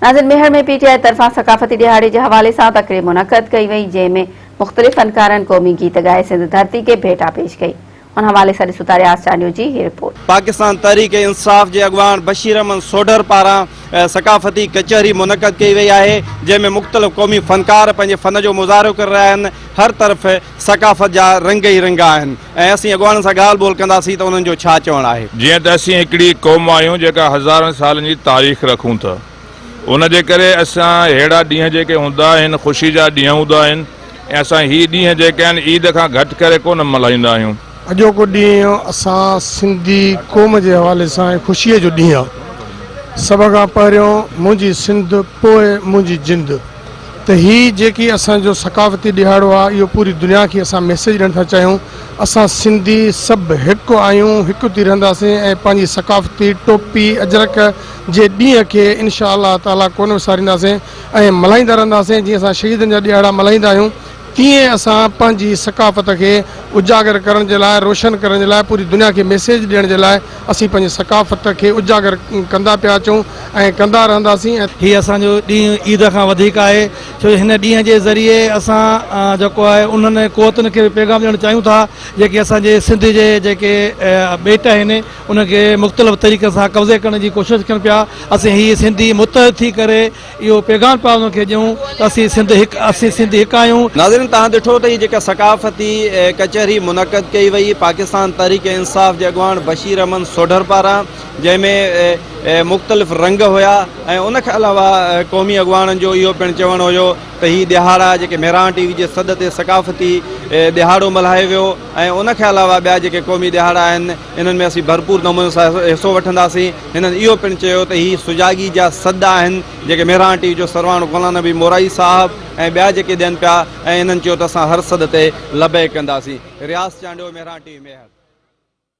ناظرين ميهڙ ۾ پي ٽي آء طرفان ثقافتي ڏهاڙي جي حوالي سان تقريب منعقد ڪئي وئي جنهن ۾ مختلف فنڪارن قومي گيت ڳائي سنڌ ڌرتي کي ڀيٽا پيش ڪئي ان حوالي سان ڏسون ٿا رياض چانڊيو جي هي رپورٽ. پاڪستان تحريڪ انصاف جي اڳواڻ بشير احمد سوڍر پاران ثقافتي ڪچهري منعقد ڪئي وئي آهي جنهن ۾ مختلف قومي فنڪار پنهنجي فن جو مظاهرو ڪري رهيا آهن هر طرف ثقافت جا رنگ ئي رنگ آهن ۽ اسين اڳواڻن سان ڳالهه ٻولهه ڪنداسين ته انهن جو ڇا چوڻ آهي. جيئن ته اسين هڪڙي قوم آهيون جيڪا هزارن سالن جي تاريخ رکون ٿا ان جي ڪري اسان ههڙا ڏينهن جيڪي هوندا آهن خوشي جا ڏينهن هوندا آهن ۽ اسان هي ڏينهن جيڪي آهن عيد کان گهٽ ڪري ڪونه ملهائيندا آهيون. اڄوڪو ڏينهن اسان سنڌي قوم جي حوالي سان خوشيء جو ڏينهن آهي. سڀ کان پهريون منهنجي سنڌ پوء منهنجي جند. ته هي جيڪي اسان جو ثقافتي ڏهاڙو آهي اهو پوري دنيا کي اسان ميسيج ڏيڻ ٿا چاهيون اسان سنڌي سڀ هڪ آهيون هڪ ٿي رهنداسين ۽ پنهنجي ثقافتي ٽوپي اجرڪ جي ڏينهن کي انشاء الله تعالي ڪونه وسارينداسين ۽ ملهائيندا رهنداسين جيئن اسان شهيدن جا ڏهاڙا ملهائيندا آهيون تيئن اسان پنهنجي ثقافت کي اجاگر ڪرڻ جي لاء روشن ڪرڻ جي لاء پوري دنيا کي ميسيج ڏيڻ جي لاء اسين پنهنجي ثقافت کي اجاگر ڪندا پيا اچون ۽ ڪندا رهنداسين ۽. هي اسان جو ڏينهن عيد کان وڌيڪ آهي ڇو جو هن ڏينهن جي ذريعي اسان جيڪو آهي انهن قوتن کي به پيغام ڏيڻ چاهيون ٿا جيڪي اسان جي سنڌ جي جيڪي ٻيٽ آهن انهن کي مختلف طريقن سان قبضي ڪرڻ جي ڪوشش ڪن پيا اسين هي سنڌي متحد ٿي ڪري اهو پيغام پيا انهن کي ڏيون ته اسين سنڌ هڪ اسين سنڌي هڪ آهيون. ناظرين توهان ڏٺو ته هي جيڪا ثقافتي ڪچهري منعقد ڪئي وئي پاڪستان تحريڪ انصاف جي اڳواڻ بشير احمد سوڍر پاران جنهن ۾ مختلف رنگ هيا ۽ ان کان علاوه قومي اڳواڻن جو اهو پڻ چوڻ هيو ته هي ڏهاڙا جيڪي مهراڻ ٽي وي جي سڏ تي ثقافتي ڏهاڙو ملهايو ويو ۽ ان کان علاوه ٻيا جيڪي قومي ڏهاڙا آهن انهن ۾ اسين ڀرپور نموني سان حصو وٺنداسين. هنن اهو پڻ چيو ته هي سجاڳي جا سڏ آهن جيڪي مهراڻ ٽي وي جو سرواڻ غلام نبي مورائي صاحب ۽ ٻيا جيڪي ڏين پيا ۽ هنن چيو ته اسان هر سڏ تي لبيڪ ڪنداسين. Riaz Chandio, Mehran T V, Mehar.